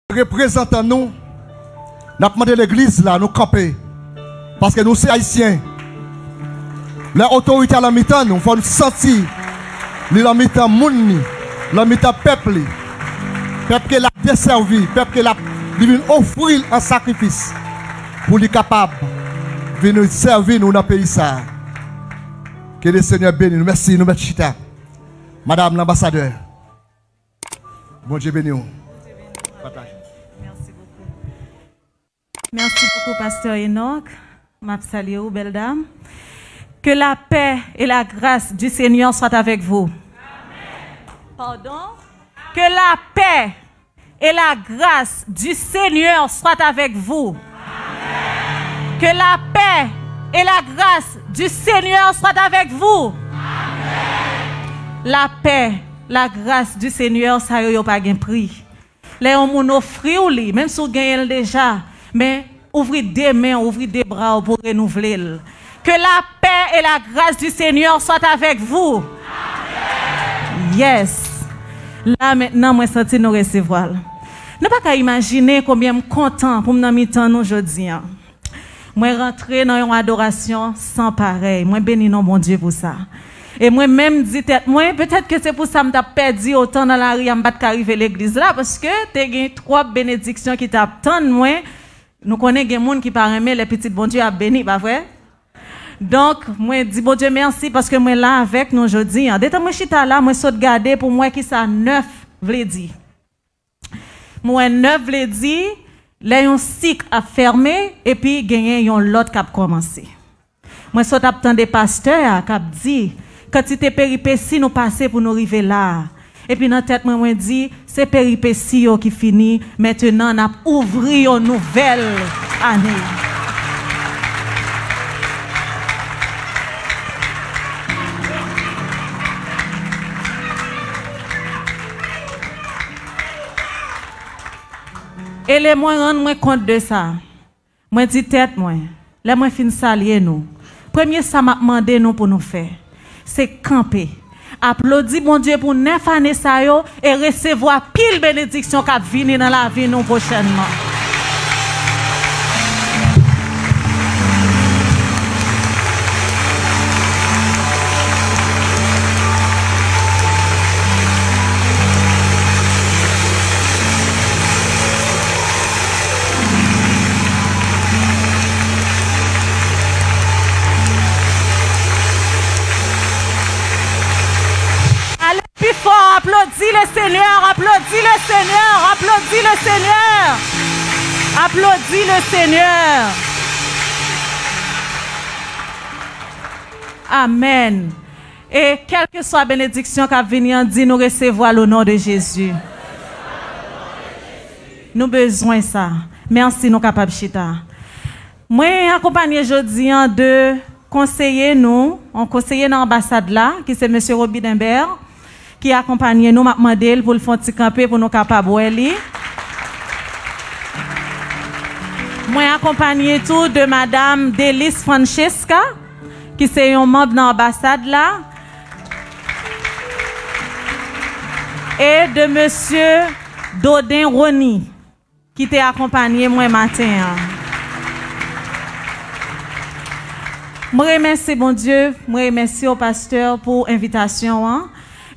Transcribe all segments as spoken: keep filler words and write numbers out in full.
reprezantan nou, n ap mande legliz la, nou kanpe. Paske nou se Ayisyen. Lè otorite a nan mitan nou, fò n santi li nan mitan moun li, nan mitan pèp li. Pèp ke l ap desèvi, pèp ke l ap, li vin ofri l an sakrifis pou li kapab vin sèvi nou nan peyi sa a. Ke le Senyè beni nou. Mèsi, nou mèt chita. Madam lanbasadè, Bondye beni w. Pataje. Merci beaucoup. Merci beaucoup, Pasteur Enoch. M ap salye ou, belle dame. Que la paix et la grâce du Seigneur soient avec vous. Pardon? Que la paix et la grâce du Seigneur soient avec vous. Que la paix et la grâce du Seigneur soient avec vous. La paix, la grâce du Seigneur, sa yo, yo pa gen pri. Lè yon moun ofri w li, menm si w genyen l deja, men ouvri de men w, ouvri de bra w pou renouvle l. Que la paix et la grâce du Seigneur soient avec vous. Yes. La mentnan, mwen santi nou resevwa l. Nou pa ka imajine konbyen m kontan pou m nan mitan nou jodi a. Mwen rantre nan yon adorasyon san parèy. Mwen beni non Bondye pou sa. E mwen menm di tèt mwen, petèt ke se pou sa m t ap pèdi otan nan lari a, m pa t ka rive legliz la, paske te gen twòp benediksyon ki t ap tann mwen. Nou konnen gen moun ki pa renmen lè pitit Bondye ap beni, pa vre? Donk, mwen di Bondye mèsi paske mwen la avèk nou jodi a. Detan mwen chita la, mwen sot gade pou m wè kisa nèf vle di. Mwen wè nèf vle di lè yon sik ap fèmen epi genyen yon lòt k ap kòmanse. Mwen sot ap tande pastè a k ap di kantite peripesi nou pase pou nou rive la a. Epi nan tèt mwen, mwen di, se peripesi yo ki fini, mentenan n ap ouvri yon nouvèl ane. E lè mwen rann mwen kont de sa, mwen di tèt mwen, lè mwen fin salye nou, premye sa m ap mande nou pou nou fè, se kanpe, aplodi Bondye pou nèf ane sa yo e resevwa pil benediksyon k ap vini nan lavi nou pwochènman. Ale pi fò, aplodi le Senyè, aplodi le Senyè, aplodi le Senyè. Aplodi le Senyè. Amèn. E kèlkeswa benediksyon k ap vini an, di nou resevwa l o non de Jezi. Nou bezwen sa. Mèsi, nou kapab chita. Mwen akonpanye jodi an de konseye nou, yon konseye nan anbasad la, ki se mesye Roby Denbert, ki akonpanye nou. M ap mande l pou l fè yon ti kanpe pou nou kapab wè li. Mwen akonpanye tou de madam Delice Francesca, ki se yon manm nan anbasad la, e de mesye Dodin Rony, ki te akonpanye mwen maten an. Mwen remèsye Bondye, mwen remèsye w, pastè, pou envitasyon an.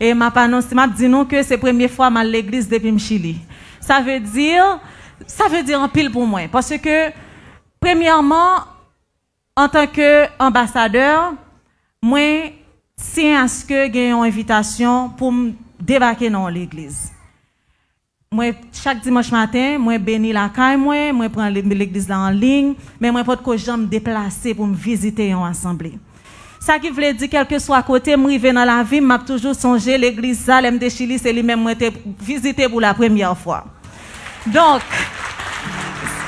E m ap anonse, m ap di nou ke se premye fwa m al legliz depi m Chili. Sa vle di, sa vle di anpil pou mwen. Paske, premyèman, antanke anbasadè, mwen siyen aske gen yon envitasyon pou m debake nan yon legliz. Mwen, chak dimanch maten, mwen beni lakay mwen, mwen pran le-, legliz la an liy, men mwen potko janm deplase pou m vizite yon asanble. Sa ki vle di, kèlkeswa kote m rive nan lavi m, m ap toujou sonje legliz sa, lè m te Chili, se li menm mwen te vizite pou la premyè fwa. Donk,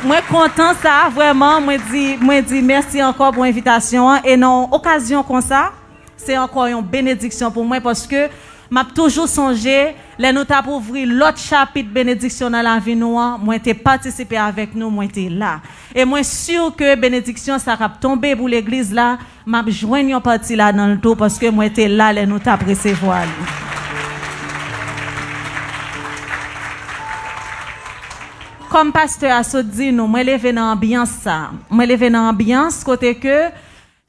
mwen kontan sa, vrèman, mwen di, mwen di mèsi ankò pou envitasyon an, e nan yon okazyon konsa, se ankò yon benediksyon pou mwen, paske m ap toujou sonje lè nou t ap ouvri lòt chapit benediksyon nan lavi nou an, mwen te patisipe avèk nou, mwen te la. E mwen si ke benediksyon sa k ap tonbe pou legliz la, m ap jwenn yon pati ladan l tou, paske mwen te la lè nou t ap resevwa li. Kòm pastè a sot di nou, mwen leve nan anbyans sa. Mwen leve nan anbyans kote ke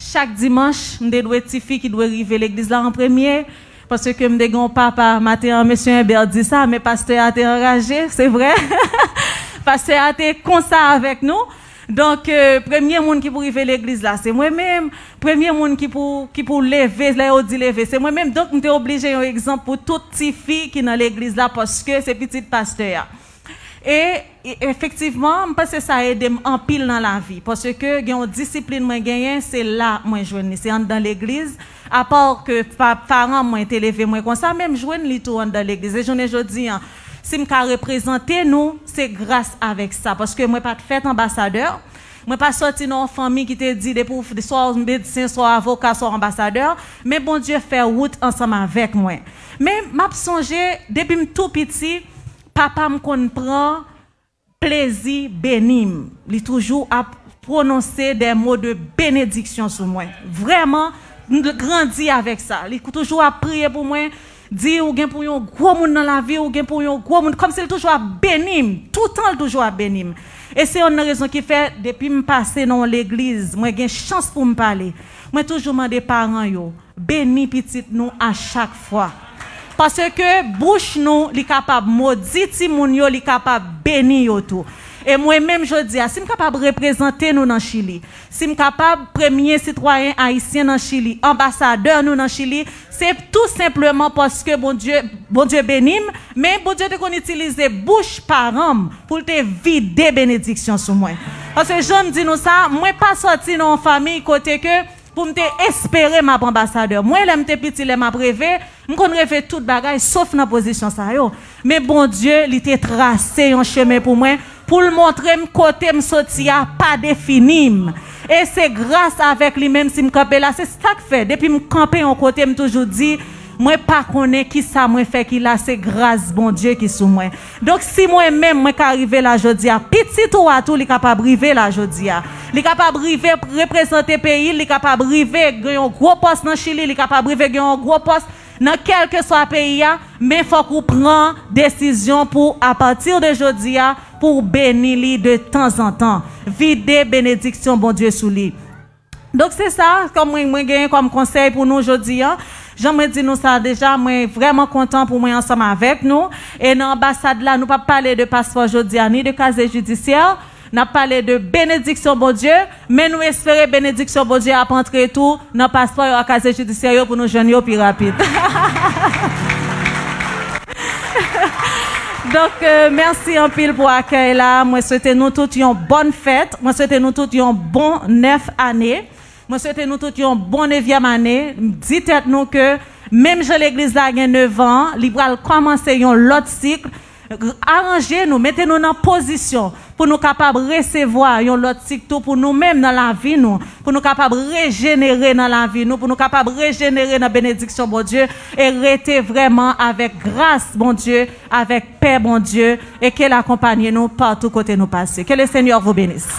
chak dimanch, m te dwe tifi ki dwe rive legliz la an premye, paske m te gen yon papa, maten an, mesye Enbè di sa, men pastè a te anraje, se vre. Pastè a te konsa avèk nou. Donk, euh, premye moun ki pou rive legliz la, se mwen menm. Premye moun ki pou, ki pou leve, lè yo di leve, se mwen menm. Donk, m te oblije yon egzanp pou tout tifi ki nan legliz la, paske se pitit pastè a. E, e, efektivman, m panse sa ede m anpil nan lavi, paske gen yon disiplin mwen genyen, se la mwen jwenn li, se anndan legliz. Apa ke pa, paran mwen te leve mwen konsa, men m jwenn li tou anndan legliz. E jounen jodi an, si m ka reprezante nou, se gras avèk sa, paske mwen pa t fèt anbasadè. Mwen pa sòti nan yon fanmi ki te di depi w swa w medsen, swa w avoka, swa w anbasadè, men Bondye fè wout ansanm avèk mwen. Men m ap sonje, depi m tou piti, papa m konn pran plezi beni m. Li toujou ap pwononse de mo de benediksyon sou mwen. Vrèman, m grandi avèk sa. Li toujou ap priye pou mwen, di ou gen pou yon gwo moun nan lavi, ou gen pou yon gwo moun. Kòmsi l toujou ap beni m. Toutan l toujou ap beni m. E se yonn nan rezon ki fè, depi m pase nan yon legliz, mwen gen chans pou m pale. Mwen toujou mande paran yo, beni pitit nou a chak fwa. Paske bouch nou, li kapab modi timoun yo, li kapab beni yo tou. E mwen menm jodi a, si m kapab reprezante nou nan Chili, si m kapab premye sitwayen ayisyen nan Chili, anbasadè nou nan Chili, se tou senpleman paske Bondye, Bondye beni m, men Bondye te konn itilize bouch paran m pou l te vide benediksyon sou mwen. Paske jan m di nou sa, mwen pa sòti nan yon fanmiy kote ke pou m te espere m ap anbasadè. Mwen, lè m te piti, lè m ap reve, m konn reve tout bagay, sof nan pozisyon sa yo. Men Bondye, li te trase yon chemen pou mwen, pou l montre m kote m soti a pa defini m. E se gras avèk li menm si m kanpe la. Se sa k fè, depi m kanpe yon kote, m toujou di, mwen pa konnen kisa mwen fè ki la, se gras Bondye ki sou mwen. Donk, si mwen menm, mwen ka rive la jodi a, pitit ou a tou, li kapab rive la jodi a. Li kapab rive reprezante peyi l, li kapab rive gen yon gwo pòs nan Chili, li kapab rive gen yon gwo pòs nan kèlkeswa peyi a, men fòk ou pran desizyon pou, apati de jodi a, pou w beni li de tanzantan. Vide benediksyon Bondye sou li. Donk, se sa, kòm mwen, mwen genyen kòm konsèy pou nou jodi a. Jan mwen di nou sa deja, mwen vrèman kontan pou mwen ansanm avèk nou. E nan anbasad la, nou p ap pale de paspò jodi a, ni de kazye jidisyè. N ap pale de benediksyon Bondye, men nou espere benediksyon Bondye ap antre tou nan paspò yo ak kazye jidisyè yo pou nou jwenn yo pi rapid. Donk, euh, mèsi anpil pou akèy la. Mwen swete nou tout yon bòn fèt. Mwen swete nou tout yon bon nèf ane. Mwen swete nou tout yon bon nevyèm ane. M di tèt nou ke menm jan legliz la gen nevan an, li pral kòmanse yon lòt sik. Aranje nou, mete nou nan pozisyon pou nou kapab resevwa yon lòt sik tou pou nou menm nan lavi nou, pou nou kapab rejenere nan lavi nou, pou nou kapab rejenere nan benediksyon Bondye e rete vrèman avèk gras Bondye, avèk pè Bondye, e ke l akonpanye nou patou kote nou pase. Que le Seigneur vous bénisse.